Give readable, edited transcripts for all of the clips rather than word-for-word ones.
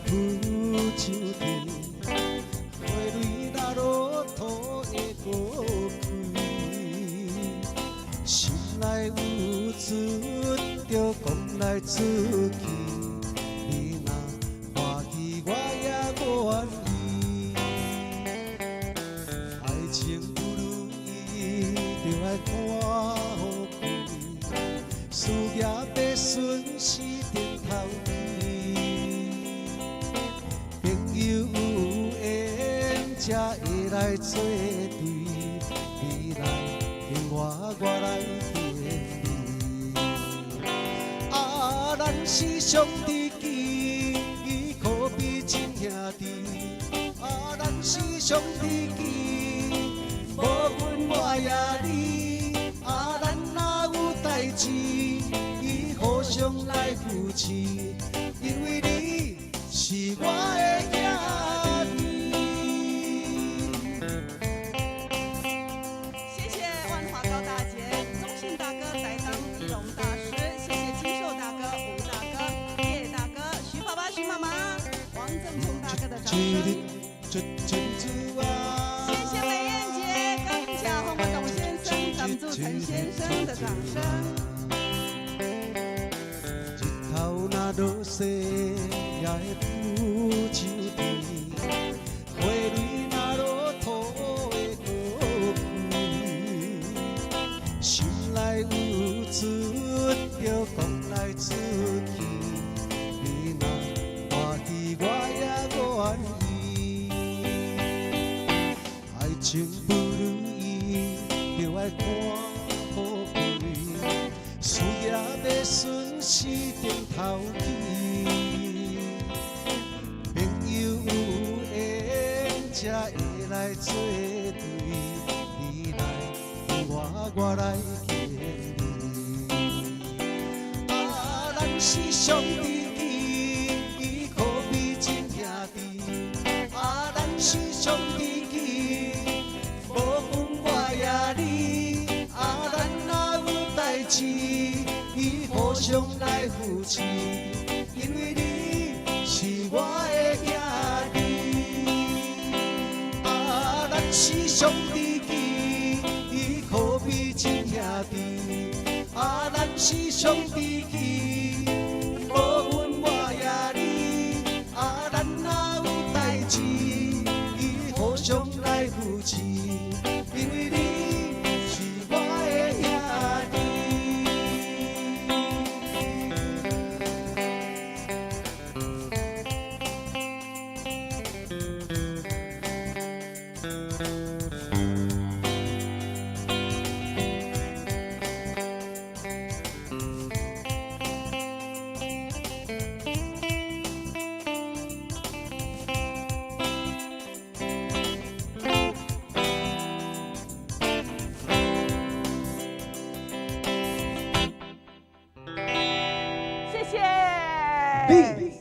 浮樹甜，花蕊若落土會閣開，心內有出就講來出去，你若歡喜我也願意。愛情不如意，就愛看予開，事業欲順時頂頭去。朋友有緣才會來做對，你來敬我，我來敬你。啊，咱是雙知己，可比親兄弟。啊，咱是雙知己，無分我抑你。啊，咱若有代誌，互相來扶持，因為你是我的兄弟。謝謝萬華高大姐、中信大哥、台東一龍大師，謝謝金秀大哥、吳大哥、葉大哥、徐爸爸、徐媽媽、王正聰大哥的掌聲。謝謝美艷姐、剛巧紅的董先生、張柱成先生的掌聲。日頭若落西也會浮樹甜，花蕊若落土會閣開，心內有出就講來出去，你若歡喜我也願意。愛情不如意，就愛看予開，事業欲順時頂頭去。朋友有緣才會來做對，你來敬我，我來敬你。啊，咱是雙知己，可比親兄弟。啊，咱是雙知己，無分我抑你。啊，咱若有代誌，互相來扶持，因為你是我的兄弟。啊，咱是雙知己，可比親兄弟。啊，咱是雙知己，無分我抑你。啊，咱若有代誌，互相來扶持，因為你是我的兄弟。謝謝。你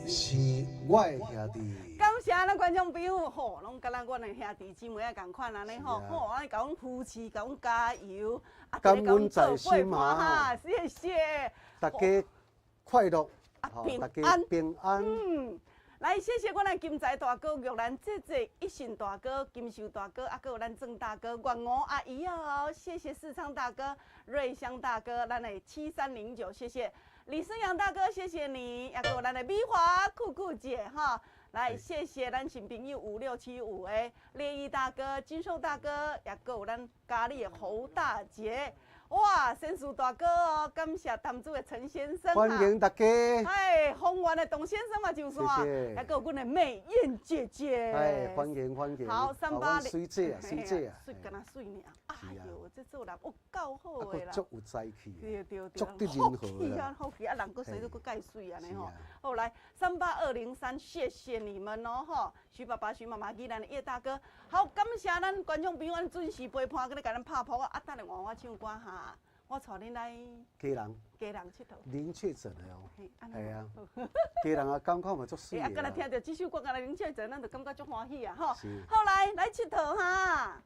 是我的兄弟。感謝咱觀眾朋友吼，攏佮咱阮的兄弟姊妹仔仝款按呢吼，吼，按呢共阮扶持，共阮加油，啊，感恩在心啊，啊！謝謝。大家快樂，平大家安平安。嗯，來，謝謝阮的金財大哥、玉蘭姐姐、一信大哥、金秀大哥，啊，閣有咱鄭大哥、月娥阿姨哦，謝謝世昌大哥、瑞香大哥，咱的7309，謝謝李生陽大哥，謝謝你，也閣有咱的美華酷酷姐哈，來，謝謝咱新朋友5675的烈毅大哥、金壽大哥，也閣有咱嘉義的侯大姐。哇，先樹大哥哦，感謝潭子的陳先生。歡迎大家。哎，豐原的董先生嘛上線，還閣有阮的美艷姐姐。哎，歡迎歡迎。好，380。水姐啊，水姐啊。水敢若水爾。哎喲，這做人有夠好的啦。足有才氣。對對對。足得人和啦。福氣啊，人閣生得閣蓋媠按呢吼。後來38203，謝謝你們哦吼，徐爸爸、徐媽媽、宜蘭的葉大哥，好，感謝咱觀眾朋友準時陪伴，閣咧共咱拍噗啊！等下換我唱歌哈，我帶恁來基隆，基隆𨑨迌。零確診的哦，係啊，基隆啊，感覺嘛足媠的。啊，敢若聽著這首歌，敢若零確診，咱就感覺足歡喜啊！吼，好來來𨑨迌哈。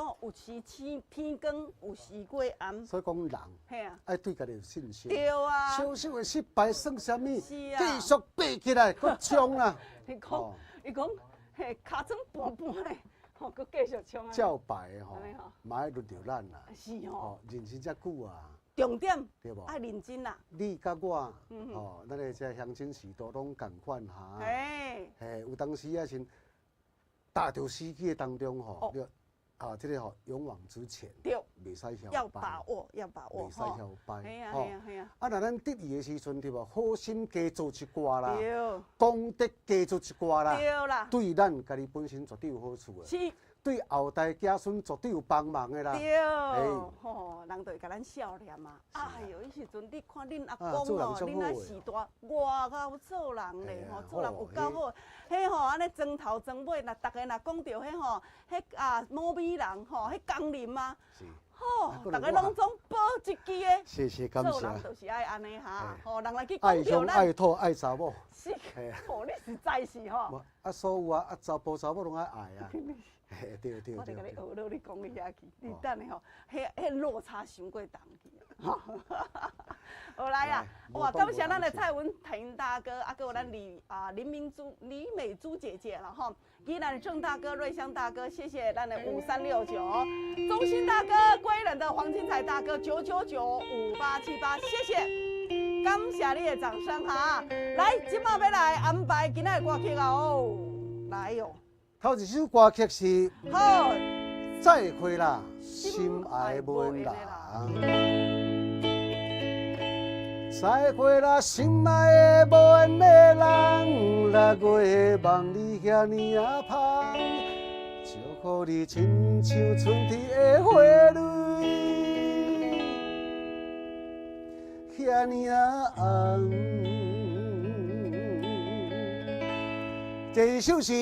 講有時天天光，有時過暗。所以講人嘿啊，愛對家己有信心。對啊。小小的失敗算啥物？是啊。繼續爬起來，閣衝啊！伊講，伊講，嘿，尻川盤盤咧，吼，閣繼續衝啊！照敗的吼，嘛愛輪著咱啦。是吼。人生遮久啊。重點。對無？愛認真啦。你佮我，吼，咱的這鄉親序大攏仝款哈。嘿。嘿，有當時啊是踏著時機的當中吼，啊，這個吼勇往直前，對，袂使搖要把握，要把握，袂使搖擺，嘿啊，嘿啊，嘿啊。啊，若咱得意的時陣，對無？好心加做一寡啦，對，功德加做一寡啦，對啦，對咱家己本身絕對有好處的，是，對後代子孫絕對有幫忙的啦。對，吼，人就會共咱笑臉嘛。哎喲，彼時陣你看恁阿公吼，恁那時代偌𠢕做人咧，吼，做人有夠好。彼吼按呢裝頭裝尾，若逐个若講著彼吼，彼啊毛美人吼，彼工人啊，吼，逐个攏總報一支的。謝謝感謝。做人就是愛按呢哈，吼，人來去講愛鄉愛土愛查某。是，吼，你實在是吼。啊，所有啊，啊查埔查某攏愛愛啊。嘿，對對對。我就共你學落，你講去遐去，你等下吼，彼彼落差傷過重去。好來啊！哇，感謝咱的蔡文婷大哥，啊，閣有咱李啊林明珠、李美珠姐姐啦吼。宜蘭鄭大哥、瑞香大哥，謝謝咱的5369，中興大哥、歸仁的黃金財大哥9995878，謝謝，感謝你的掌聲哈。來，這馬欲來安排今仔的歌曲啊哦，來喲。頭一首歌曲是好，再會啦，心愛無緣人。再會啦，心愛的無緣的人，六月的夢你遐爾仔芳，祝福你親像春天的花蕊，遐爾仔紅。第二首是。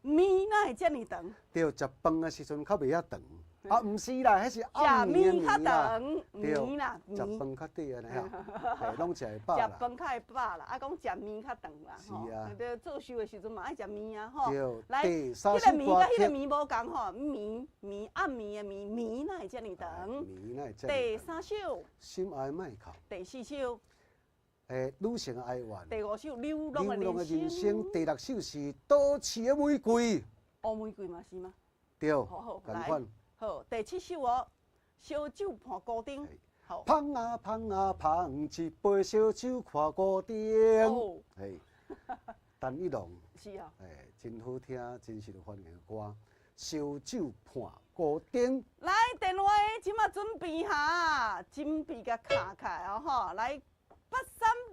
暝哪會遮爾長？對，食飯的時陣較袂遐長。啊，毋是啦，彼是暗暝較長，暝啦，食飯較短按呢吼，嘿，攏食會飽啦。食飯較會飽啦，啊，講食麵較長啦，是啊。對，做壽的時陣嘛愛食麵啊，吼。對。來，彼個暝佮彼個暝無仝吼，暝暝暗暝的暝，暝哪會遮爾長？暝哪會遮爾長？第三首。心愛莫哭。第四首。女性的哀怨。第五首流浪的人生。第六首是都市的玫瑰。乌玫瑰嘛是嗎？對，好，來，好，第七首哦，燒酒伴孤燈。好。芳啊芳啊芳，一杯燒酒看孤燈。嘿，陳一龍。是啊。真好聽，真受歡迎的歌，燒酒伴孤燈。來，電話這馬準備哈，準備共卡起來哦吼，來。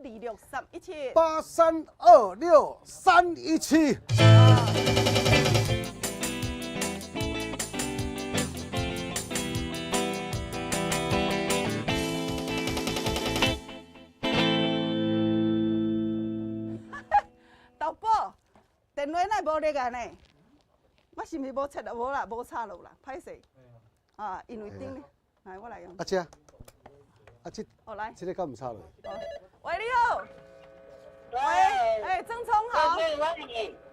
8326317， 8326317。豆寶，電話哪會無力啊呢？我是毋是無切啊？無啦，無插落啦，歹勢。啊，因為頂咧，來我來用。啊這。啊，這哦來，這個敢毋插落？喂，你好。喂，哎，曾聰好。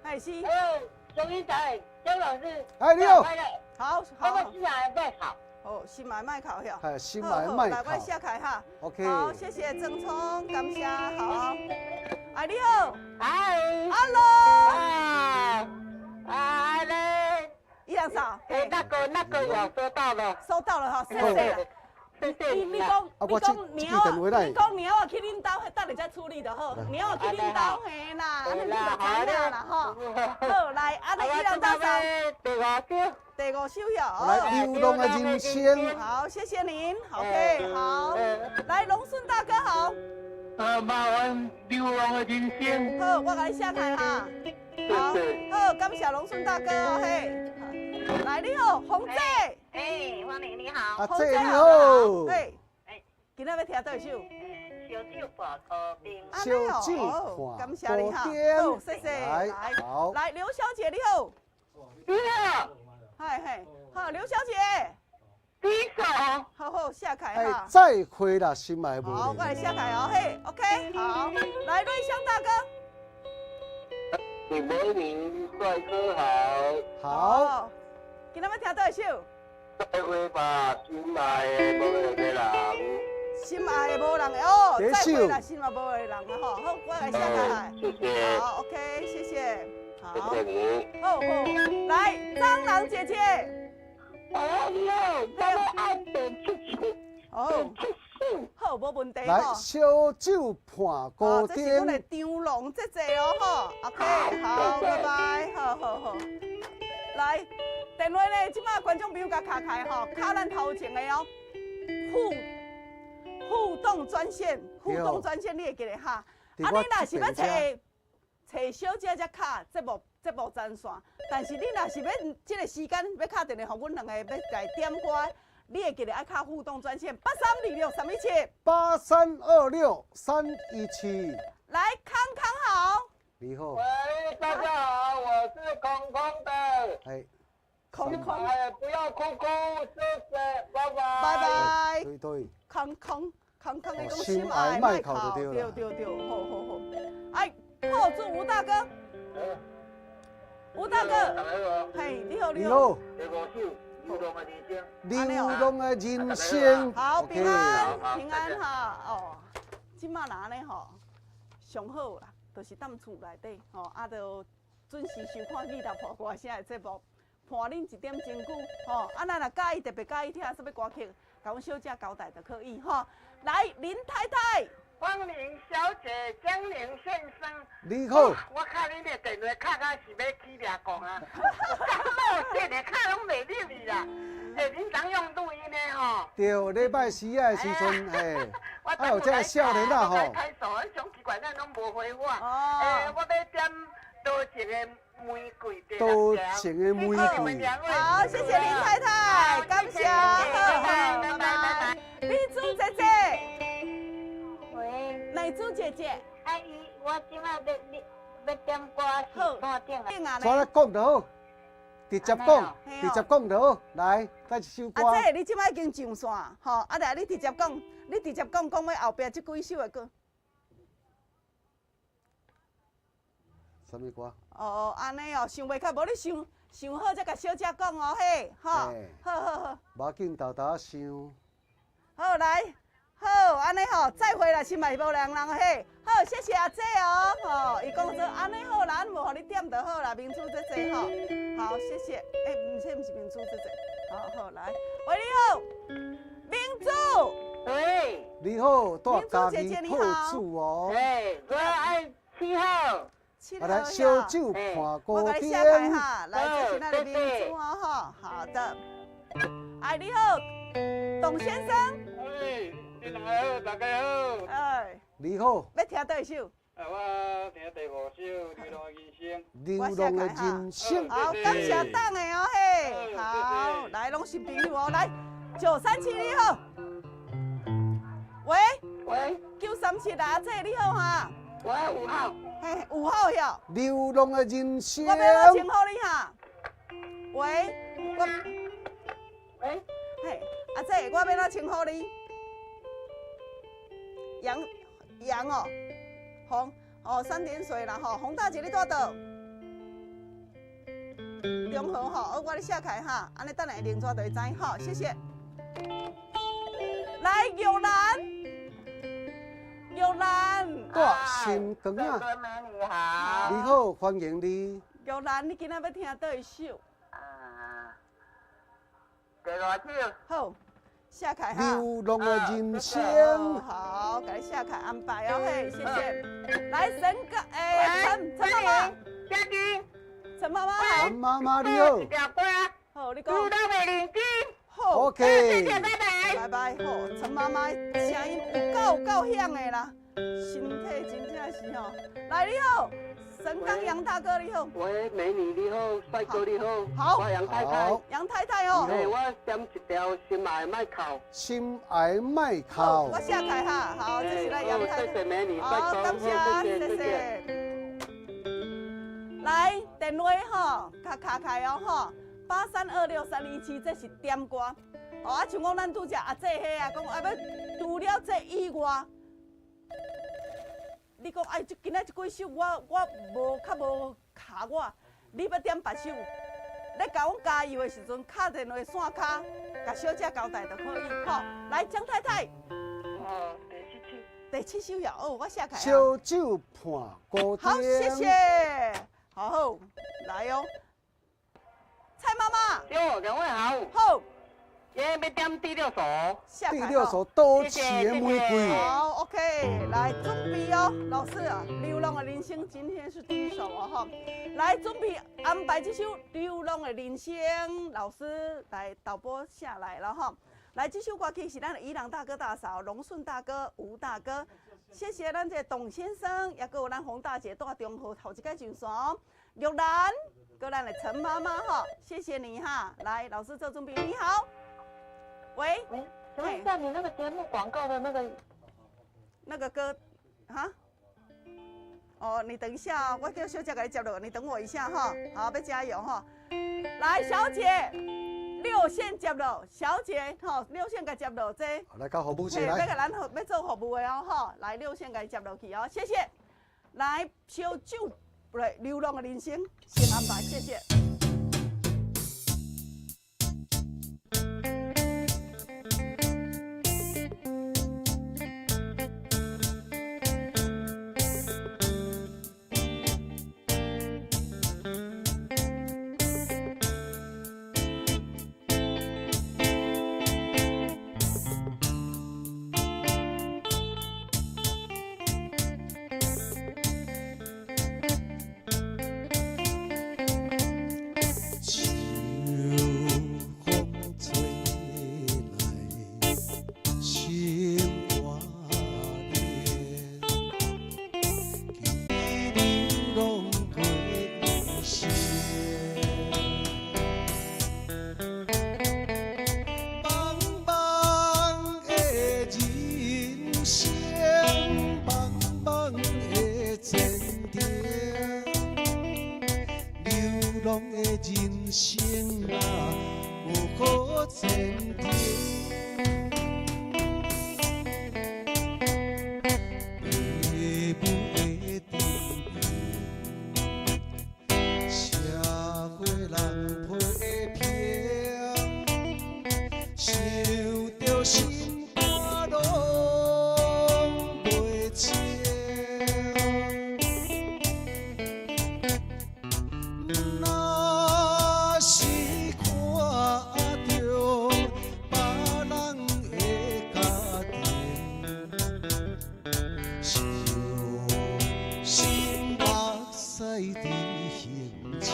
哎，是。哎，鍾英仔，曾老師。哎，你好。好，好。心愛莫哭。哦，心愛莫哭遐。哎，心愛莫哭。來，我寫開哈。 OK。好，謝謝曾聰，感謝，好。哎，你好。哎。 Hello。啊。啊嘞。伊人嫂。哎，那個有收到了。收到了哈，謝謝。謝謝你講，你講，你講，你我去恁兜，等下才處理就好。你我去恁兜，嘿啦，按呢你就知影啦吼。好，來，按呢伊人大嫂。第五首。第五首哟。來，流浪的人生。好，謝謝您。OK，好。來，龍順大哥好。麻煩流浪的人生。好，我共你寫開哈。好，好，感謝龍順大哥哦嘿。來，你好，紅姐。哎，歡迎你好。阿姐你好。嘿，今仔欲聽佗一首？燒酒伴孤燈。燒酒伴感謝你哈。好，謝謝。來，好。來，劉小姐你好。你好。嗨嘿，好，劉小姐。舉手。好好，寫開哈。再會啦，心愛的。好，我來寫開哦，嘿，OK，好。來，瑞香大哥。李美玲，帥哥好。好。今仔欲聽佗一首？再會吧，心愛的無緣的人。心愛的無人的哦，第一再會啦，首心愛無的人啊吼，好，我來寫下來。謝謝。好，OK，謝謝。好，謝謝你。好好，來，蟑螂姐姐。哎呦，我欲按第七首，好，第七首。好，無問題來，吼。燒酒伴孤好，這是阮的燈。張龍姐姐哦，吼，OK，好，拜拜，好好好。來，電話呢，這擺觀眾朋友共敲開吼，敲咱頭前的哦，互動專線，互動專線你會記得哈？啊，你若是欲揣揣小姐才敲節目專線，但是你若是欲這個時間欲敲電話予阮兩個欲來點歌，你會記得愛敲互動專線8326317。 8326317。來，康康好。你好。喂，大家好，我是空空的。哎，空空。哎，不要哭哭，謝謝，拜拜。拜拜。對對。空空空空，你講心愛莫哭就對對對對，好好好。哎，破主吳大哥。吳大哥。嘿，你好你好。流浪的人生。好，平安平安哈哦。這馬若按呢吼，上好啦，就是踮厝內底吼，啊，就準時收看《吉他破歌聲》的節目，伴恁一點鐘久吼。啊，咱若佮意特別佮意聽啥物歌曲，共阮小姐交代就可以吼。來，林太太，芳玲小姐，江玲先生，你好。我敲恁的電話敲到是欲起掠狂啊！感冒性的敲攏袂入去啦。欸，恁昨用錄音的吼？對，禮拜四仔的時陣，嘿，啊有這個少年仔吼。開數，上奇怪，咱攏無回我。哦。欸，我欲點多情的玫瑰。多情的玫瑰。好，謝謝林太太，感謝。好，拜拜。美珠姐姐。喂。美珠姐姐。阿姨，我這擺欲欲欲點歌是半點啊。煞來講就好。直接講，直接講就好。來，再一首歌。阿姐，你這擺已經上線，吼，啊來，你直接講，你直接講，講欲後壁這幾首的歌。啥物歌？哦，按呢哦，想袂開，無你想想好才共小姐講哦，嘿，吼，好好好。無要緊，沓沓想。好來，好，按呢吼，再會啦，心愛無人人嘿，好，謝謝阿姐哦，吼，伊講做按呢好啦，無予你點就好啦，明珠姐姐吼，好，謝謝，欸，毋是毋是明珠姐姐，好好來，喂，你好，明珠，喂，你好，蹛嘉義破主哦，欸，我愛7號，7號，來，燒酒伴孤我共你寫開哈，來，這是咱的明珠哦，吼，好的，哎，你好，董先生。你好，大家好。哎，你好。欲聽佗一首？啊，我聽第五首《流浪的人生》。流浪的人生。好，感謝董的哦嘿。好，來，攏是朋友哦，來，937你好。喂。喂。937阿姐你好哈。我5號。嘿，5號喲。流浪的人生。我欲按怎稱呼你哈？喂。我。喂。嘿，阿姐，我欲按怎稱呼你？楊楊哦，洪哦，三點水啦吼，洪大姐你佇佗？中和吼，我你寫開哈，按呢等下靈紙就會知吼，謝謝。來，玉蘭，玉蘭，蹛新光啊，美女好，你好，歡迎你。玉蘭，你今仔欲聽佗一首？啊，第五首。好。寫開哈，流浪的人生。好，共你寫開安排哦，嘿，謝謝。來，沈哥，欸，陳陳媽媽，嘉義，陳媽媽好。陳媽媽你好。好，你講。流浪的人生。好，OK。謝謝，拜拜。拜拜，好，陳媽媽聲音有夠夠響的啦，身體真正是吼。來，你好，神岡楊大哥你好。喂，美女你好，帥哥你好。好。我楊太太。楊太太哦。我點一條心愛莫哭。心愛莫哭。我寫開哈，好，這是咱楊太太。謝謝美女，好，感謝，謝謝。來，電話吼，較敲開哦吼，8326317，這是點歌。哦，啊，像講咱拄則阿姐彼啊，講啊欲除了這以外。你講哎，這今仔這幾首我無較無卡我，你欲點別首，咧共阮加油的時陣，敲電話線跤，共小姐交代就可以。吼，來江太太。哦，第七首。第七首呀，哦，我寫起來。燒酒伴孤好，謝謝。好好，來哦。蔡媽媽。喲，兩位好。好。今日欲點第六首。第六首都市的玫瑰。好，OK，來準備哦，老師啊，流浪的人生今天是第一首哦，哈，來準備安排這首《流浪的人生》，老師來導播下來了哈。來，這首歌曲是咱的伊朗大哥大嫂榮順大哥吳大哥，謝謝咱這個董先生，也閣有咱洪大姐蹛中和頭一擺上線，玉蘭，閣咱的陳媽媽哈，謝謝你哈。來，老師做準備，你好。喂喂，請問一下，你那個節目廣告的那個那個歌，哈？哦，你等一下，我叫小姐共你接落，你等我一下哈。好，欲加油哈！來，小姐，六線接落，小姐，吼，六線共接落這。來交服務先來。欲共咱欲做服務的哦，吼，來六線共接落去哦，謝謝。來，燒酒，不對，流浪的人生，先安排，謝謝。人生啊，有好前程。爸母的叮嚀，社會人批評，想著心肝攏袂清。若是看著別人的家庭，傷心目屎佇胸前。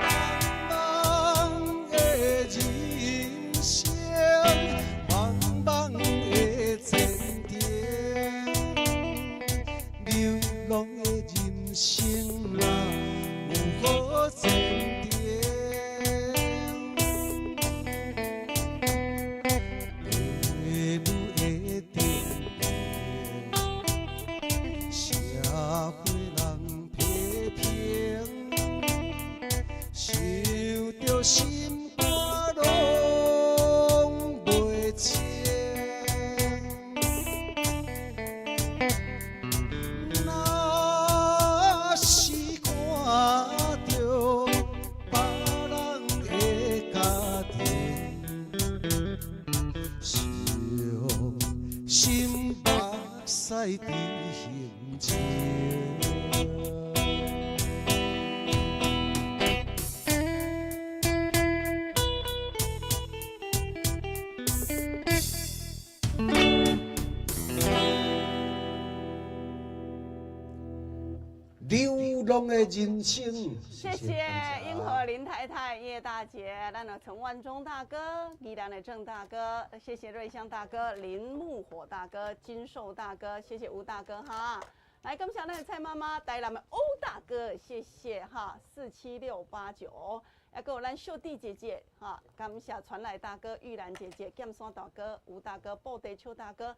茫茫的人生，茫茫的前程，流浪的人生啊，有好前程。爸母的叮嚀，社會人批評，想著心肝攏袂清。若是看著別人的家庭，傷心目屎佇胸前。流龙的人生。谢谢英和林太太、叶大姐，咱的陈万忠大哥、宜兰的郑大哥，谢谢瑞香大哥、林木火大哥、金寿大哥，谢谢吴大哥哈。来，感谢咱的蔡妈妈，台南的欧大哥，谢谢哈，47689，还有咱秀弟姐姐哈，感谢传来大哥、玉兰姐姐、剑山大哥、吴大哥、布袋邱大哥、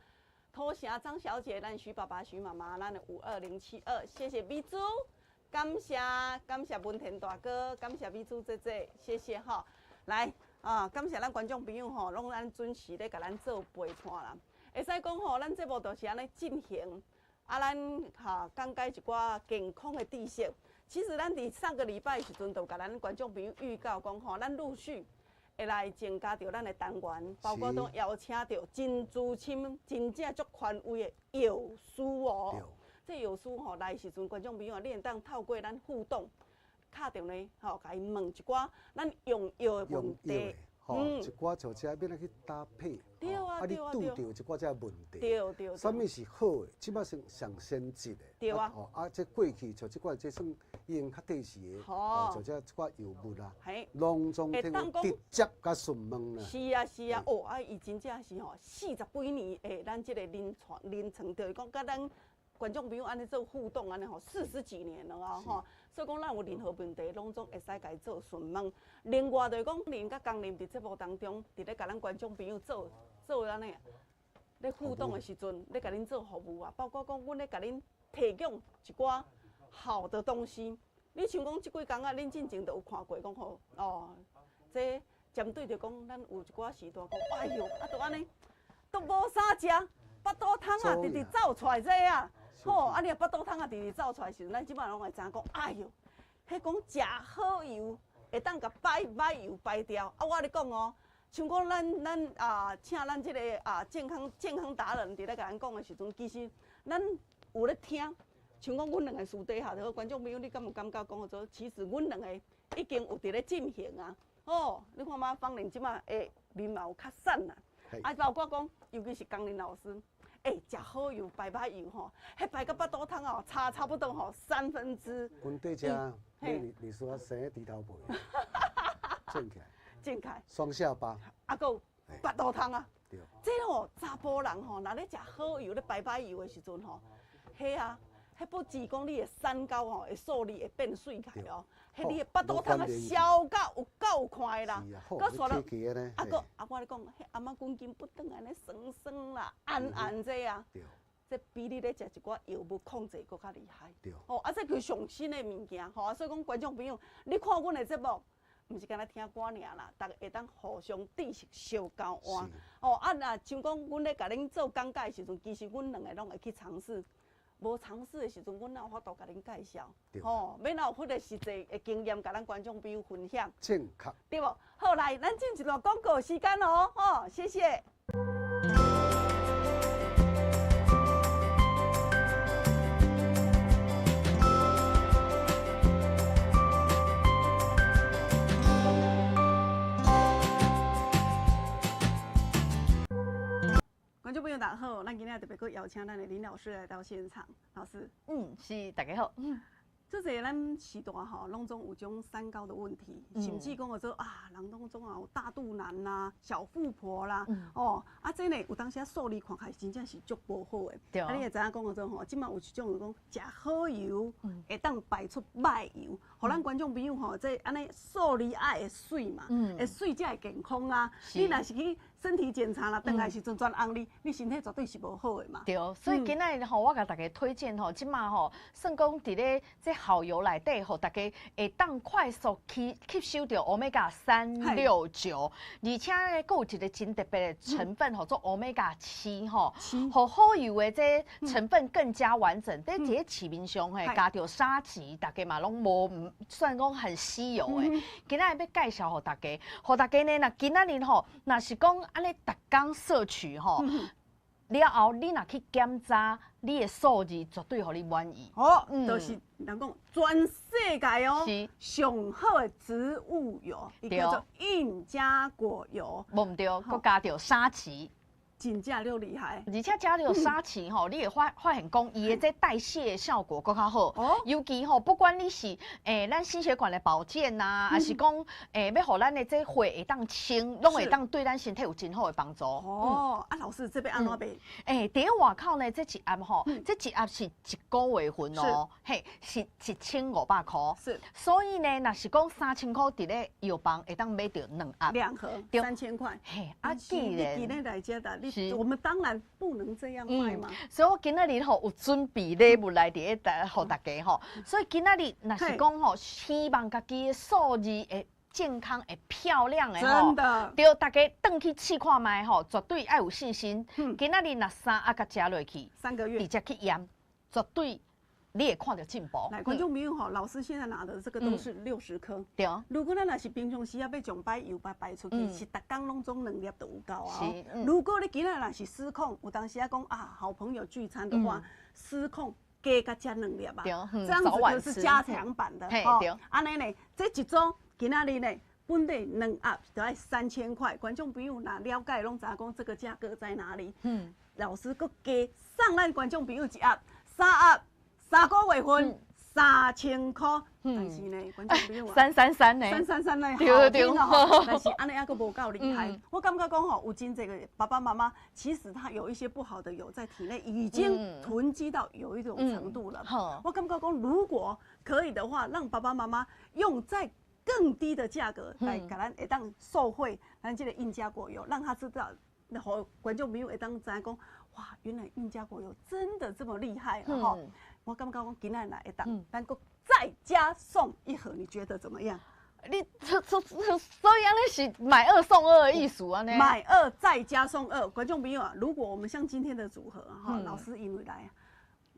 土城张小姐，咱徐爸爸、徐妈妈，咱的52072，谢谢美珠，感谢感谢文田大哥，感谢美珠姐姐，谢谢哈。来啊，感谢咱观众朋友吼，拢咱准时咧共咱做陪伴啦。会使讲吼，咱节目就是按呢进行。啊，咱哈讲解一寡健康的知识。其实咱伫上个礼拜的时阵，就共咱观众朋友预告讲吼，咱陆续会来增加著咱的单元，包括都邀请著真资深、真正足权威的药师哦。这药师吼来时阵，观众朋友你会当透过咱互动，敲电话吼，共伊问一寡咱用药的问题。吼，一寡像这欲按怎去搭配，对啊，啊，你拄著一寡这问题，对对，啥物是好的，这摆算上先进的，对啊，吼，啊，这过去像这款这算已经较过时的，吼，像这这寡药物啊，拢总通直接共询问啦。是啊是啊，哦，啊，伊真正是吼40几年的咱这个临床临床，就是讲佮咱观众朋友按呢做互动按呢吼，40几年了啊吼。所以讲，咱有任何问题，拢总会使共伊做询问。另外就是讲，恁佮工人伫节目当中，伫咧共咱观众朋友做做按呢，咧互动的时阵，咧共恁做服务啊，包括讲，阮咧共恁提供一寡好的东西。你像讲这几工啊，恁进前就有看过，讲吼哦，这针对著讲，咱有一寡时段讲，哎哟，啊，就按呢，都无啥食，腹肚汤啊，直直走出来这啊。吼，啊！你若腹肚汤啊，直直走出来时阵，咱这摆拢会知影讲，哎哟，彼讲食好油会当共歹歹油排掉。啊，我咧讲哦，像讲咱咱啊，请咱这个啊健康健康达人伫咧共咱讲的时阵，其实咱有咧听。像讲阮两个私底下，就好观众朋友，你敢有感觉讲做？其实阮两个已经有伫咧进行啊。吼，你看嘛，芳玲这摆的面嘛有较瘦啦。啊，包括讲，尤其是江林老师。欸，食好油排歹油吼，彼排到腹肚汤哦，差差不多吼三分之。阮底遮，你你说生咧猪头皮，正起来。正起来。双下巴。啊，阁有腹肚汤啊。对。这吼查埔人吼，若咧食好油咧排歹油的时阵吼，彼啊，彼不止讲你的三高吼，会数字会变媠起来哦。彼你的腹肚汤啊，消到有够快的啦。阁煞了，啊阁啊，我咧讲，彼頷仔筋筋不转按呢酸酸啦，按按这啊，这比你咧食一寡药物控制阁较厉害。哦，啊，这就是上新的物件，吼啊，所以讲观众朋友，你看阮的节目，毋是干焦听歌尔啦，逐家会当互相知识相交换。哦，啊，若像讲阮咧共恁做讲解的时阵，其实阮两个拢会去尝试。无尝试的时阵，阮哪有法度共恁介绍？吼，欲哪有彼个实际的经验，共咱观众朋友分享？正确，对无？好，来，咱进一段广告时间哦，吼，谢谢。观众朋友大家好，咱今仔特别阁邀请咱的林老师来到现场。老师，是，大家好。这济咱时代吼，拢总有种三高的问题，甚至讲做啊，人拢总啊有大肚腩啦、小腹婆啦，哦，啊，这呢有当时数字看起来真正是足无好的。啊，你会知影讲做吼，这摆有一种讲食好油会当排出歹油，予咱观众朋友吼，这按呢数字爱会媠嘛，会媠才会健康啊。你若是去身体检查啦，转来时阵全红哩，你身体绝对是无好的嘛。对，所以今仔日吼，我共大家推荐吼，这摆吼，算讲伫咧这好油内底吼，大家会当快速吸吸收著欧米伽3、6、9，而且呢，阁有一个真特别的成分，号做欧米伽7吼，予好油的这成分更加完整。伫这个市面上嘿，加著沙耆，大家嘛拢无算讲很稀有的。今仔日欲介绍予大家，予大家呢，若今仔日吼，若是讲按呢逐工摄取吼，了后你若去检查，你的数字绝对予你满意。哦，就是人讲全世界哦，上好的植物油，伊叫做印加果油。无毋对，阁加著沙耆。真正了厉害。而且食著沙耆吼，你会发现讲，伊的这代谢效果阁较好。尤其吼，不管你是咱心血管的保健呐，抑是讲欲予咱的这血会当清，拢会当对咱身体有真好的帮助。哦，啊，老师这欲按怎买？伫咧外口呢，这一盒吼，这一盒是一个月份哦，嘿，是1500箍。所以呢，若是讲3000箍伫咧药房会当买著两盒。两盒3000块。嘿，啊，既然你今日来遮的，你我们当然不能这样卖嘛。所以我今仔日吼有准备礼物来伫咧带予大家吼。所以今仔日若是讲吼，希望家己的数字会健康、会漂亮的吼，对，大家转去试看觅吼，绝对爱有信心。今仔日若三盒共食落去， 3个月直接去验，绝对你会看著进步。来，观众朋友吼，老师现在拿的这个都是60颗。如果咱若是平常时啊，欲将摆油摆排出去，是逐工拢总两粒就有够啊。如果你今仔若是失控，有当时啊讲啊，好朋友聚餐的话，失控加共食两粒啊，这样子就是加强版的。按呢呢，这一组今仔日呢，本底两盒就爱3000块，观众朋友若了解拢知影讲这个价格在哪里。老师阁加送咱观众朋友一盒，三盒。3个月份3000箍，但是呢，观众朋友啊， 333呢， 333呢，好听哦。但是按呢犹阁无够厉害。我感觉讲吼，有真济个爸爸妈妈，其实他有一些不好的油在体内已经囤积到有一种程度了。我感觉讲，如果可以的话，让爸爸妈妈用在更低的价格来共咱会当受惠，咱这个印加果油，让他知道，予观众朋友会当知影讲，哇，原来印加果油真的这么厉害吼。我感觉讲今仔日会当，咱阁再加送一盒，你觉得怎么样？你这这这，所以按呢是买二送二的意思按呢？买二再加送二，观众朋友啊，如果我们像今天的组合哈，老师因为来，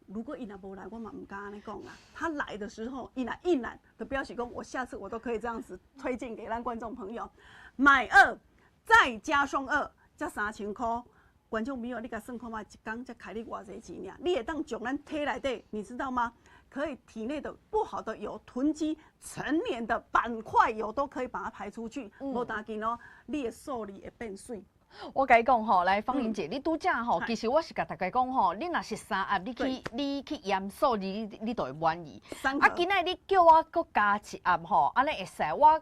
如果伊若无来，我嘛毋敢按呢讲啦。他来的时候，伊若应来，就表示讲我下次我都可以这样子推荐给咱观众朋友，买二再加送二，才3000箍。观众朋友，你共算看觅，一工才开你偌济钱尔？你会当将咱体内底，你知道吗？可以体内的不好的油囤积陈年的板块油都可以把它排出去，无打紧哦，你的数字会变媠。我共你讲吼，来芳玲姐，你拄则吼，其实我是共大家讲吼，你若是三盒，你去验数字，你就会满意。啊，今仔你叫我阁加一盒吼，按呢会使我。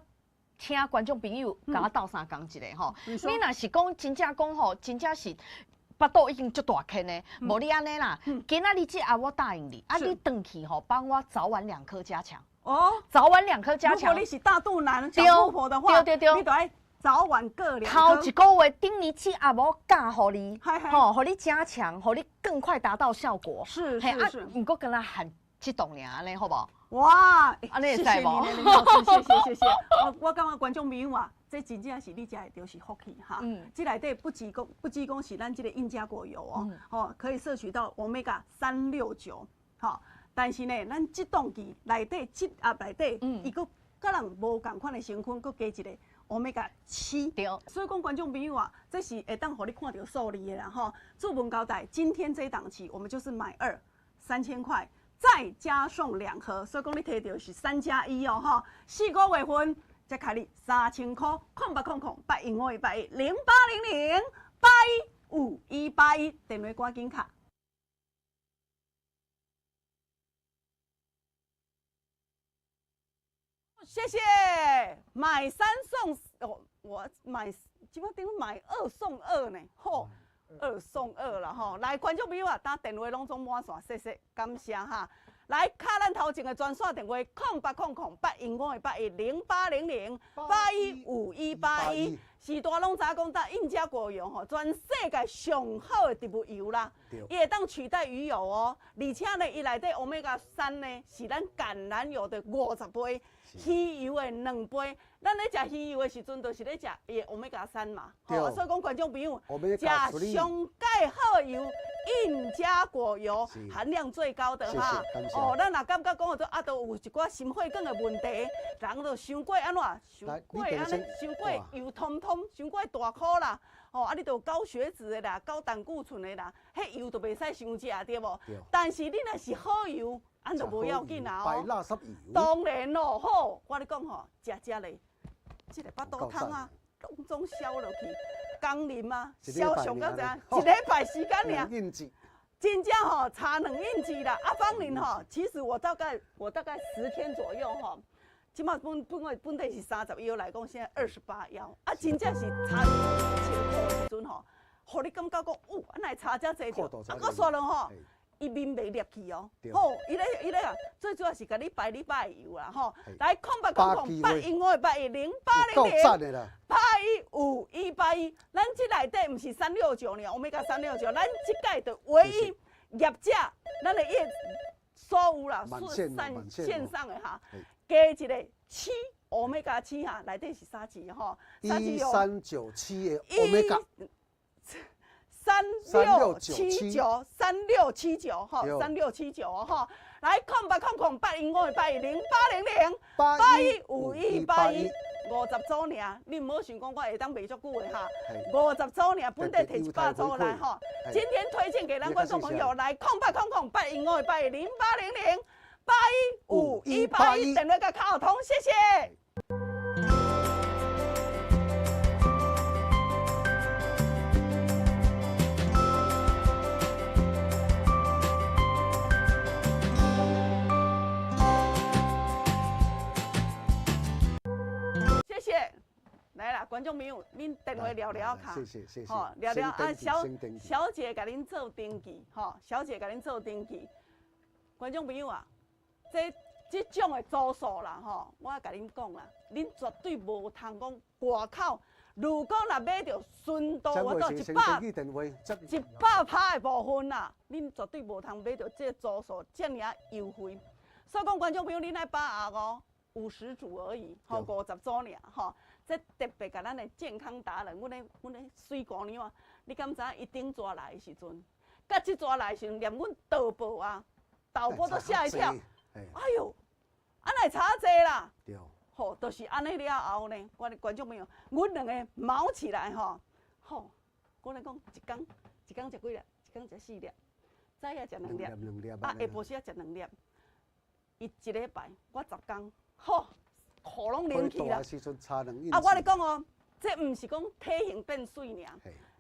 请观众朋友共我斗相共一下吼，你若是讲真正讲吼，真正是腹肚已经足大坑的，无你按呢啦，今仔日这盒我答应你，啊你转去吼，帮我早晚两颗加强。早晚两颗加强。如果你是大肚腩、小富婆的话，你就爱早晚各两颗。头一个月等于这盒我教予你，吼，予你加强，予你更快达到效果。毋过敢若限这档尔，按呢好无？哇，谢谢你，林老师，谢谢谢谢。我感觉观众朋友啊，这真正是你食会著是福气哈。这内底不止讲是咱这个印加果油哦，哦，可以摄取到欧米伽369，吼。但是呢，咱这档期内底这盒内底，伊阁佮人无仝款的成分，阁加一个欧米伽7。所以讲观众朋友啊，这是会当予你看著数字的啦吼。注文交代，今天这档期我们就是买二3000块。再加送两盒，所以讲你提著是3加1哦，吼，4个月份才开你3000箍，08008151810800815181，电话赶紧敲。谢谢，买三送哦，我买，这摆等于买二送二呢，吼。二送二啦吼，来观众朋友啊，打电话拢总满线，谢谢，感谢哈。来，敲咱头前的专线电话：08008151810800815181。是大拢知影讲，搭印加果油吼，全世界上好的植物油啦，伊会当取代鱼油哦。而且呢，伊内底欧米伽三呢，是咱橄榄油的50倍，鱼油的2倍。咱咧食鱼油的时阵，就是咧食伊的欧米伽三嘛。吼，所以讲观众朋友，食上盖好油，印加果油含量最高的哈。哦，咱若感觉讲做啊，都有一寡心血管的问题，人就伤过按怎？伤过按呢？伤过油通通，伤过大颗啦。吼，啊，你就有高血脂的啦，高胆固醇的啦，彼油就袂使伤食，对无？但是你若是好油，按就无要紧啦哦。白垃圾油。当然咯，好，我咧讲吼，食食咧，这个腹肚汤啊，拢总消落去。工啉啊，一禮拜消上到怎爾樣？一禮拜時間爾兩。印子，真正吼差兩印子啦。啊，芳玲吼，其實我大概10天左右吼，這馬本本我本底是30腰來講，現在28腰。啊，真正是差1000箍的時陣吼，予你感覺講，有，啊，哪會差遮濟著？啊，閣煞落吼，伊面袂裂去哦。吼，伊咧啊，最主要是共你排你擺油啦吼。來，0800 815 810800 815181，咱這內底毋是三六九爾，Omega 三六九，咱這屆的唯一業者，咱的業所有啦，線線上的哈，加一個七，Omega 七哈，內底是啥字吼？1397的 Omega。3679，3679吼，三六七九吼，來0800 815 810800 815181，50組爾，你毋好想講我會當賣足久的哈，50組爾，本底提100組來吼，今天推薦給咱觀眾朋友來0800 815 810800 815181，電話共敲通，謝謝。謝謝，來啦，觀眾朋友，恁電話聊聊卡，謝謝謝謝，吼，聊聊啊，小小姐共恁做登記，吼，小姐共恁做登記。觀眾朋友啊，這種的組數啦，吼，我共恁講啦，恁絕對無通講外口。如果若買著純度，我做100%的部分啦，恁絕對無通買著這組數遮爾仔優惠。所以講，觀眾朋友，恁愛把握哦。50組而已，吼，50組爾，吼，這特別共咱的健康達人，阮的媠姑娘啊，你敢知影伊頂逝來的時陣，佮這逝來的時陣，連阮導播啊，導播都嚇一跳，哎喲，啊哪會差遮濟啦？吼，就是按呢了後呢，我的觀眾朋友，阮兩个卯起來吼，吼，我來講，一工一工食幾粒，一工食四粒，早暝食兩粒，啊，下晡時仔食兩粒，伊一禮拜我10工。吼，火攏冷去啦！啊，我咧講哦，這毋是講體型變媠爾，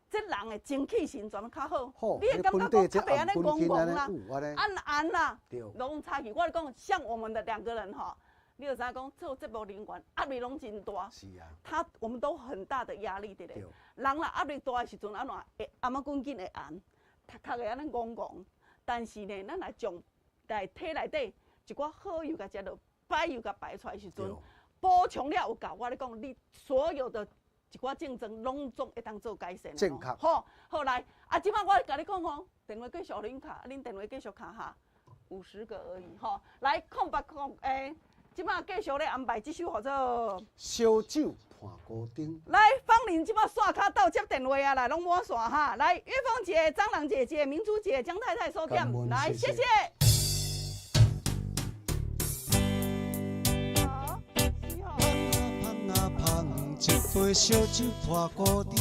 這人的精氣神全較好。你會感覺講較袂按呢戇戇啦，按按啦，攏差去。我咧講，像我們的兩個人吼，你就知影講做節目人員壓力攏真大。是啊。他我們都很大的壓力，對不對？人若壓力大的時陣，按怎會頷仔緊緊會紅，頭殼會按呢戇戇。但是呢，咱來將來體內底一寡好油共食落。歹油共排出來時陣，補充了有夠，我咧講，你所有的一寡症狀攏總會當做改善。正確。好，好來，啊，這擺我共你講吼，電話繼續予恁敲，恁電話繼續敲哈，50個而已吼。來，空八空，欸，這擺繼續咧安排這首號做《燒酒伴孤燈》。來，芳玲這擺線跤鬥接電話啊，來，攏滿線哈。來，月鳳姐、蟑螂姐姐、明珠姐、江太太收點，來，謝謝。一杯燒酒伴孤燈，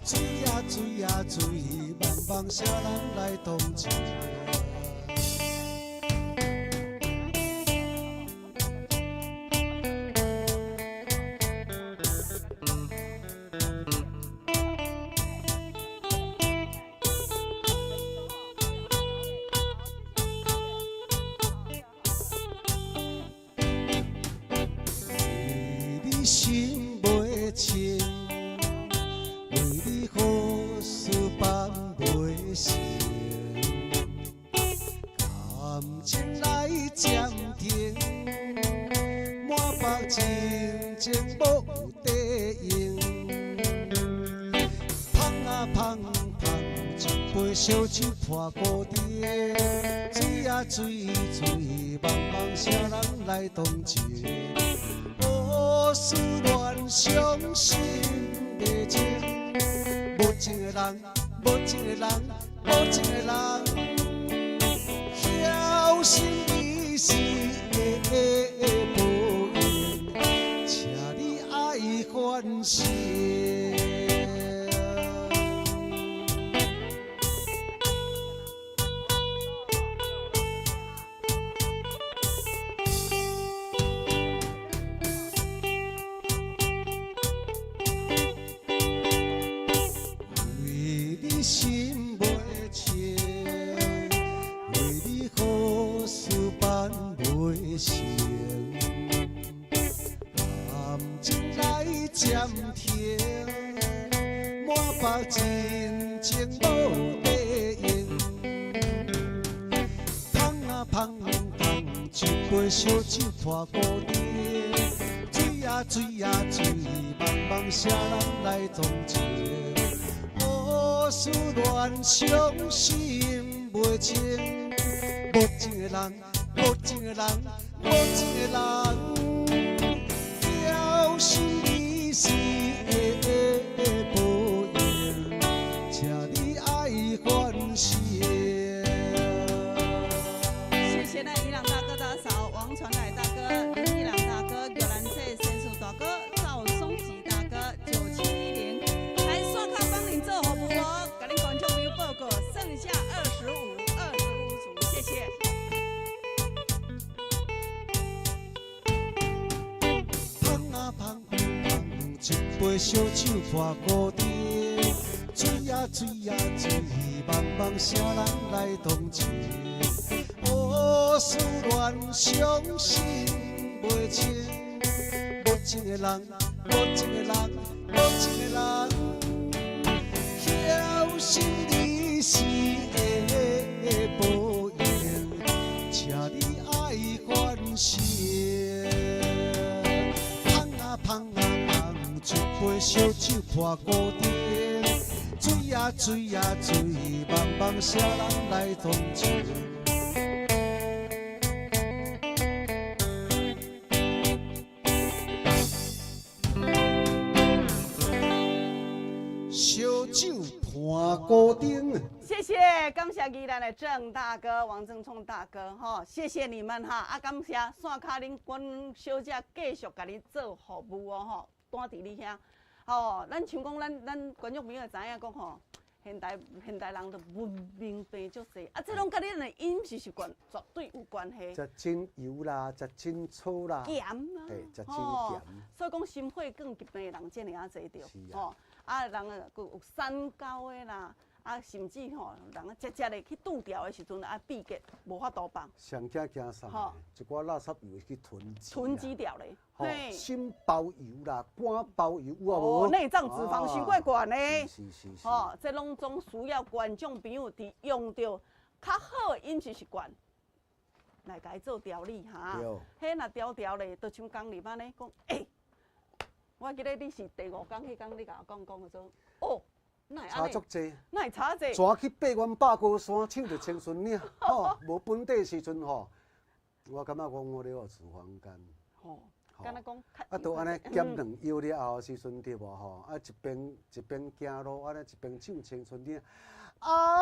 醉啊醉啊醉，茫茫誰人來同情？為你心袂清，為你好事辦袂成，感情來暫停，滿腹真情無底用。芳啊芳芳，一杯燒酒伴孤燈，醉啊醉醉，茫茫誰人來同情？烏思亂想心袂清，無情的人，無情的人，無情的人，曉心你是會報應，請你愛反省。暫停，滿腹真情無底用。芳啊芳芳，一杯燒酒破孤燈。水啊水啊水，茫茫誰人來同情？烏思戀傷心袂清，無情的人，無情的人，無情的人，侥幸你是會報應，請你愛反省。謝謝咱伊朗大哥大嫂王傳來大哥、林伊朗大哥、玉蘭姐、先樹大哥、趙松吉大哥9710，來刷卡幫你做服務哦，共恁觀眾朋友報告，剩下25，25組，謝謝。芳啊芳芳，一杯燒酒破孤燈。水啊水啊水，茫茫誰人來同情？烏思戀傷心袂清，無情的人，無情的人，無情的人，侥幸你是會報應，請你愛反省。芳啊芳啊芳，一杯燒酒破孤燈。水啊水啊水，茫茫誰人來同情？燒酒伴孤燈。謝謝，感謝宜蘭的鄭大哥、王正聰大哥，吼，謝謝你們哈！啊，感謝線跤恁阮小姐繼續共你做服務哦，吼，蹛佇你遐，吼，咱像講咱觀眾朋友會知影講吼，現代人都文明病足濟，啊，這攏佮恁的飲食習慣絕對有關係。食真油啦，食真粗啦，鹹啊，嘿，食真鹹。所以講心血管疾病的人遮爾仔濟著，吼，啊，人啊，閣有三高的啦。啊，甚至吼，人啊，食食咧去拄掉的時陣啊，秘結無法度放。上驚驚啥？一寡垃圾油去囤積。囤積掉咧。吼，心包油啦，肝包油有啊無？內臟脂肪傷過懸咧。是是是。吼，這攏總需要觀眾朋友佇用著較好的飲食習慣來共伊做調理哈。對。彼若調調咧，就像剛禮按呢講，欸，我記得你是第五工彼工，你共我講講說，哦。差足濟，哪會差濟？蛇去爬阮百高山，搶著青春嶺，吼，無本底時陣吼，我感覺講我咧有脂肪肝。吼，敢若講，啊，都按呢減兩藥了後時陣對無吼？啊，一邊一邊行路，按呢一邊唱青春嶺，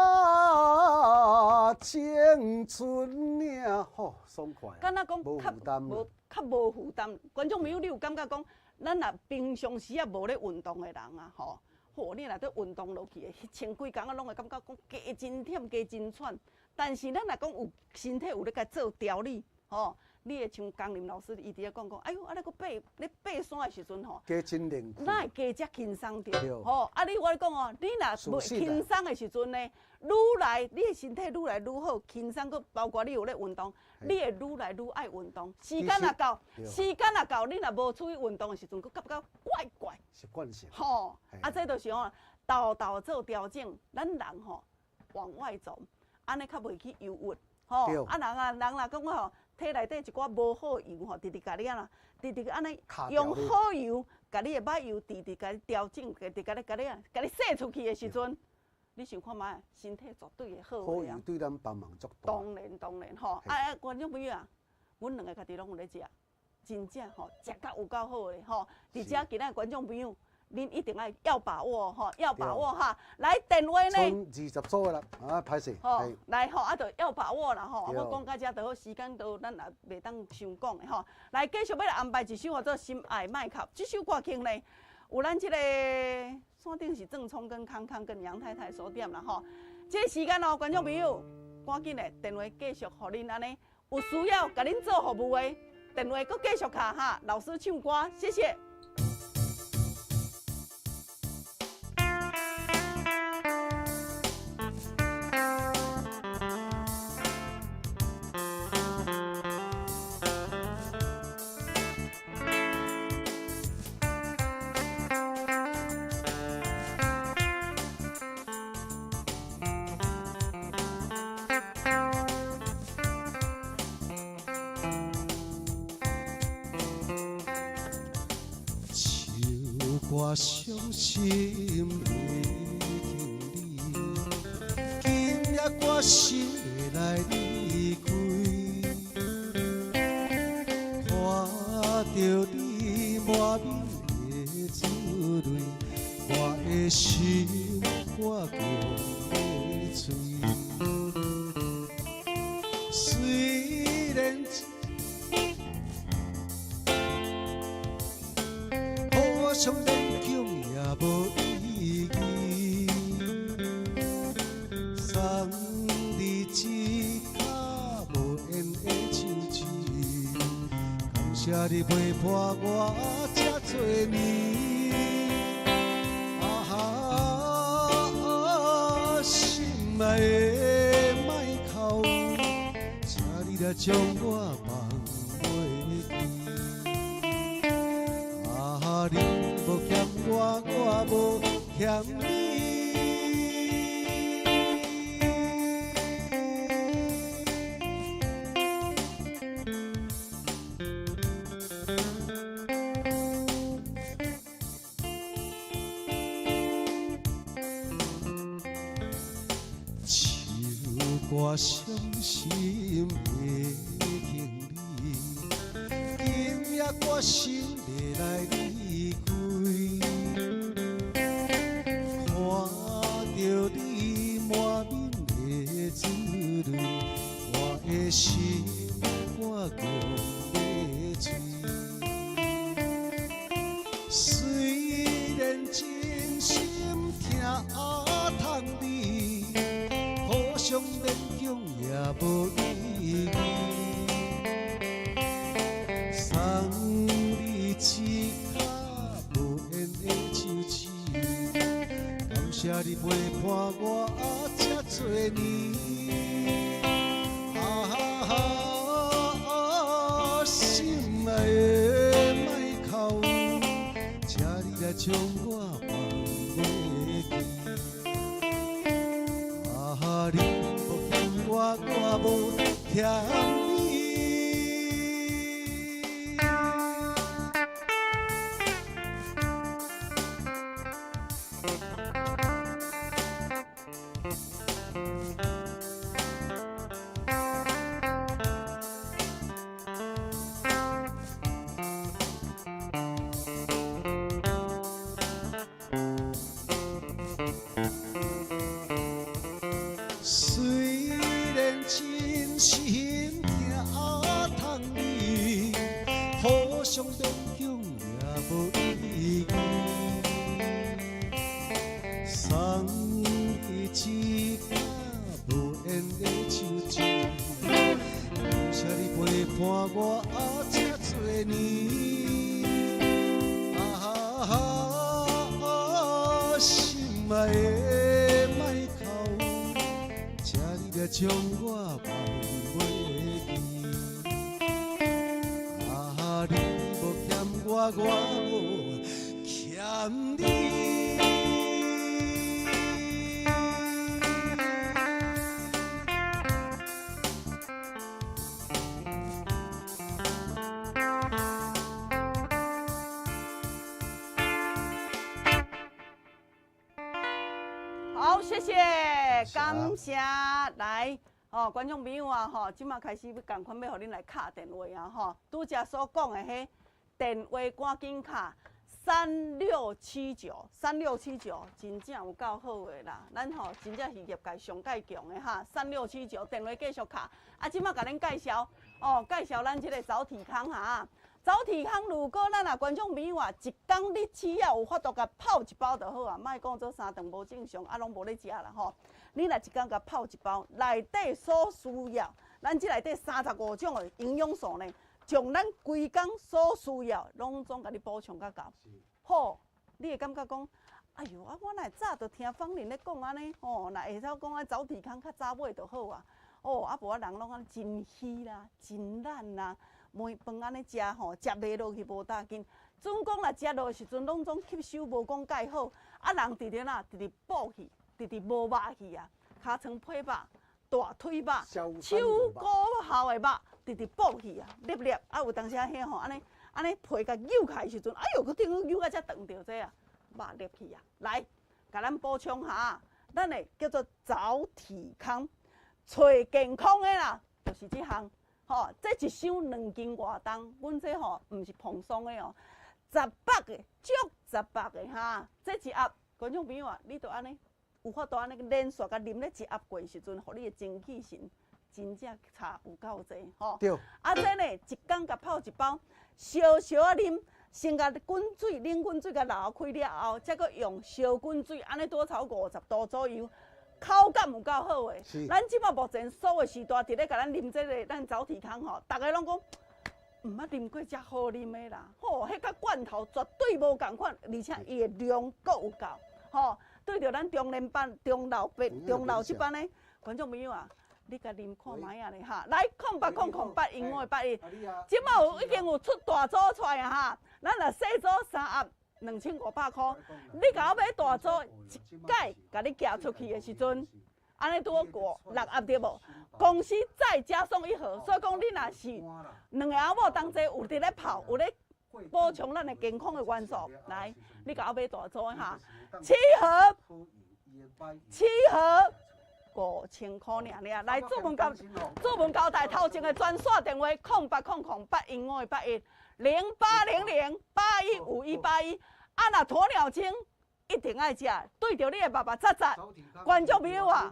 啊，青春嶺，吼，爽快。敢若講無負擔，無較無負擔。觀眾朋友，你有感覺講，咱若平常時啊無咧運動的人啊，吼？吼，你若佇運動落去的，彼穿規工啊，攏會感覺講加真忝，加真喘。但是咱若講有身體有咧共做調理，吼，你會像江林老師伊佇咧講講，哎喲，啊你閣爬咧爬山的時陣吼，加真練，哪會加遮輕鬆著？吼，啊你我咧講哦，你若袂輕鬆的時陣呢，愈來你的身體愈來愈好，輕鬆閣包括你有咧運動，你會愈來愈愛運動。時間若到，時間若到，你若無出去運動的時陣，閣感覺怪怪。習慣性。吼，啊，這就是吼，沓沓做調整，咱人吼往外走，按呢較袂去憂鬱。吼，啊人啊人若講吼，體內底一寡無好油吼，直直共你按怎，直直按呢用好油，共你的歹油直直共你調整，直直共你共你啊，共你洗出去的時陣，你想看覓，身體絕對會好。好油對咱幫忙足大。當然當然吼，啊啊，觀眾朋友啊，阮兩个家己攏有咧食，真正吼食甲有夠好咧吼。而且今仔觀眾朋友，恁一定愛要把握吼，要把握哈。來電話呢？剩20組啦，啊，歹勢。吼，來吼，啊，就要把握啦吼。我講到這就好，時間都咱也袂當傷講的吼。來，繼續欲來安排一首叫做《心愛麥哭》這首歌曲呢，有咱這個山頂是鄭聰跟康康跟楊太太所點啦吼。這個時間哦，觀眾朋友，趕緊的電話繼續予恁按呢，有需要共恁做服務的電話，閣繼續敲哈。老師唱歌，謝謝。歌伤心的情你，今夜我心会来离开，看著你满面的珠泪，我的心肝强欲碎。虽然互相勉强也无意义，送你一跤无缘的手指，感谢你陪伴我这多年。啊，心爱的莫哭，请你来将我放袂记。啊，你无欠我，我无欠你。唱歌伤心的情你，今夜我心袂来离开，看著你满面的珠泪，我的心肝强欲碎。虽然真心疼啊痛你，互相勉强也无意义。送你一跤无缘的手指，感谢你陪伴我这多年。啊，心爱的莫哭，请你来将我放袂记。啊，你无欠我，我无欠你。虽然真心疼痛你，互相勉强也无意义。送你一跤无缘的手指，感谢你陪伴我这多年。啊，心爱的莫哭，请你来将我放袂记。啊，你无欠我，我无欠你。好，谢谢，感谢。来，吼，观众朋友啊，吼，这马开始欲仝款欲予恁来敲电话啊，吼，拄才所讲的彼电话赶紧敲3679，3679，真正有够好的啦。咱吼真正是业界上盖强的哈，三六七九电话继续敲。啊，这马共恁介绍，哦，介绍咱这个早体康哈。早体康，如果咱啊观众朋友啊，一工你只要有法度共泡一包就好啊，莫讲做三顿无正常，啊拢无咧食啦吼。你若一工共泡一包，内底所需要，咱这内底35种的营养素呢，将咱规工所需要拢总共你补充甲够。好，你会感觉讲，哎哟，啊我哪会早就听芳玲咧讲按呢吼，若会使讲啊早体康较早买就好啊。哦，啊无啊人拢按呢真虚啦，真懒啦。饭饭按呢食吼，食袂落去无要紧。准讲若食落的时阵，拢总吸收无讲介好。啊，人直直哪，直直补去，直直无肉去啊，尻川皮肉、大腿肉、手骨头的肉，直直补去啊，粒粒啊，有当时啊彼吼，按呢按呢皮共扭开的时阵，哎哟，阁顶个扭甲遮长著这啊。肉入去啊。來，共咱補充下，咱的叫做早體康，找健康的啦，就是這項。吼，這一箱2斤外重，阮這吼毋是膨鬆的哦，十八個，足十八個哈。這一盒，觀眾朋友啊，你著按呢，有法度按呢連續共啉咧一盒過時陣，予你的精氣神真正差有夠濟吼。對。啊，這呢一工共泡一包，燒燒仔啉，先共滾水冷滾水共流開了後，才閣用燒滾水，按呢拄好50度左右。口感有夠好的，咱這擺目前所有時代佇咧共咱啉這個咱早體康吼，逐个攏講毋捌啉過遮好啉的啦，吼，彼佮罐頭絕對無仝款，而且伊的量閣有夠，吼，對著咱中年班、中老輩、中老這班的觀眾朋友啊，你共啉看覓仔咧哈，來0800 0081581，這擺有已經有出大組出來啊哈，咱若細組三盒2500箍，你共我買大組一蓋，共你寄出去的時陣，按呢拄好過六盒對無？公司再加送一盒，所以講你若是兩个翁某同齊有佇咧泡，有咧補充咱的健康的元素，來，你共我買大組的哈，七盒，七盒5000箍爾爾，來主文交主文交代頭前的專線電話0800 815 810800 815181。啊，若鴕鳥精一定愛食，對著你的肉肉扎扎，觀眾朋友啊，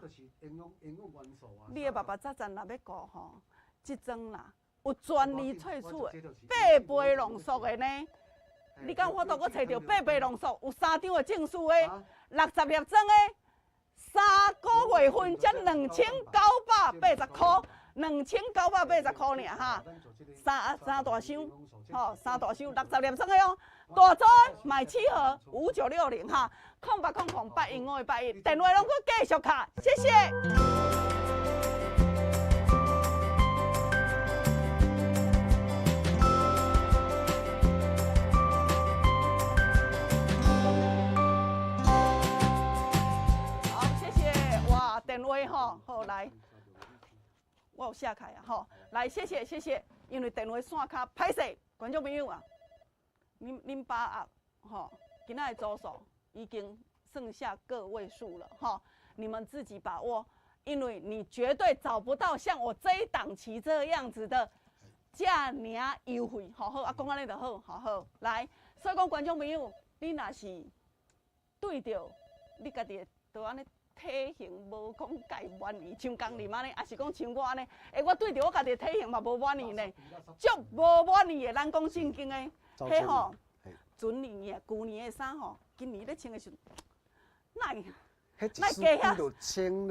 你的肉肉扎扎若欲顧吼，這陣啦有專利萃取的八倍濃縮的呢，你敢有法度閣揣著八倍濃縮有三張的證書的60粒裝的，三個月份才2980箍，2980箍爾哈，三三大箱，吼，三大箱60粒裝的哦。大組買七盒5960哈，0800 815 81，電話攏閣繼續敲，謝謝。好，謝謝。哇，電話吼，好來，我有寫開啊吼，來，謝謝謝謝，因為電話線較歹勢，觀眾朋友啊。恁把握吼，今仔的組數已經剩下個位數了吼，你們自己把握，因為你絕對找不到像我這一檔期這樣子的遮爾優惠，好好啊，講按呢就好，好好來。所以講觀眾朋友，你若是對著你家己的，就按呢體型無講介滿意，像江林按呢，抑是講像我按呢，欸，我對著我家己的體型嘛無滿意呢，足無滿意的，咱講正經的。彼吼，前年的、舊年的衫吼，今年咧穿的時陣，哪會哪會加遐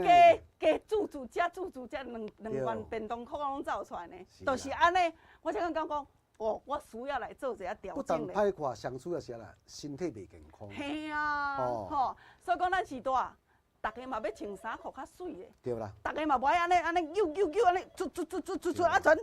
加加注注遮注注遮兩兩萬便當箍攏走出來呢？就是按呢，我才感覺講，哦，我需要來做一下調整。不但歹看，上主要是啦，身體袂健康。嘿啊，吼，所以講咱時代，逐家嘛欲穿衫褲較媠的。對啦。逐家嘛無愛按呢按呢扭扭扭按呢，出出出出出出啊全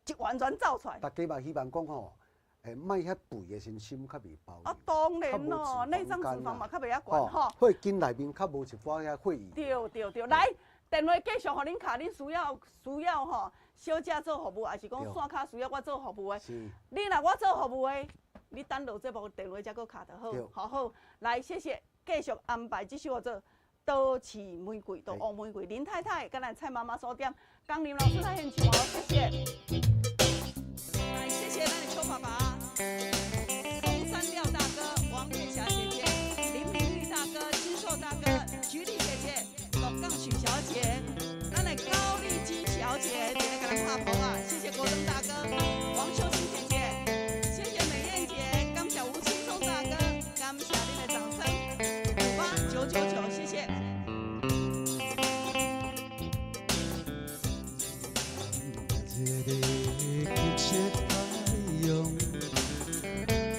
一完全走出來。逐家嘛希望講吼。欸，莫遐肥的時陣心較袂包。啊，當然咯，內臟脂肪嘛較袂遐懸吼。血筋內面較無一寡遐血液。對對對，來，電話繼續予恁敲，恁需要需要吼，小姐做服務，抑是講線跤需要我做服務的。是。你若我做服務的，你等落節目電話才閣敲就好，好好。來，謝謝，繼續安排這首叫做《都市玫瑰》，都烏玫瑰，林太太佮咱蔡媽媽所點，江林老師來現場哦，謝謝。來，謝謝咱的邱爸爸。東山廖大哥、王月霞姐姐、林明玉大哥、金碩大哥、菊麗姐姐、鹿港許小姐、咱的高麗金小姐，佇咧共咱拍噗仔，謝謝國登大哥、王秀清姐姐，謝謝美艷姐，感謝吳青松大哥，感謝恁的掌聲，58999，謝謝。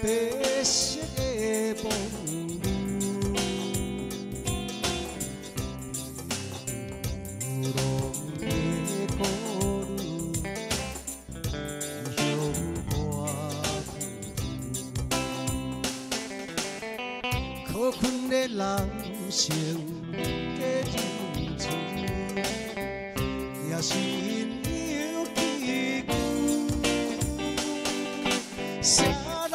白色的夢流浪的孤女，异乡看可困的人生加真痴，也是阴阳结局。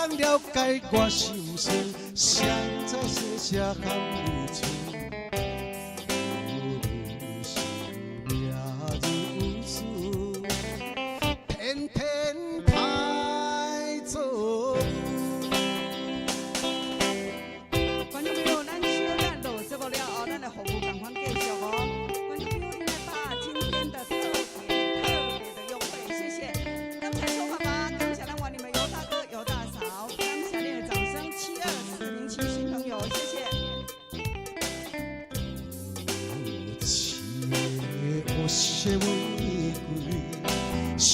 人了解我心声，誰知世事含淚吹。有時命如此，偏偏歹做。觀眾朋友，咱小等落節目了後，咱的服務仝款繼續哦。觀眾朋友，你來把今天的特別特別的優惠，謝謝。剛才說爸爸，感謝咱歡你們尤大哥、尤大嫂，感謝你的掌聲，72407新朋友，謝謝。有痴的烏色玫瑰，受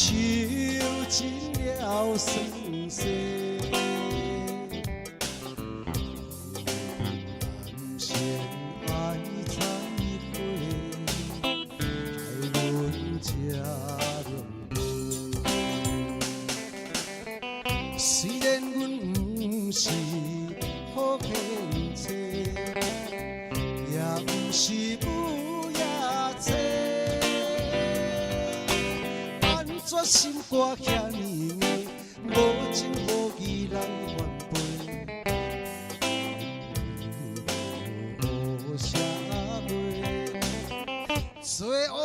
盡了酸澀。男性愛采花，害阮這狼狽。雖然阮毋是好獻妻，也毋是母夜叉，按怎心肝遐呢硬，無情無義來反背。烏社會，做烏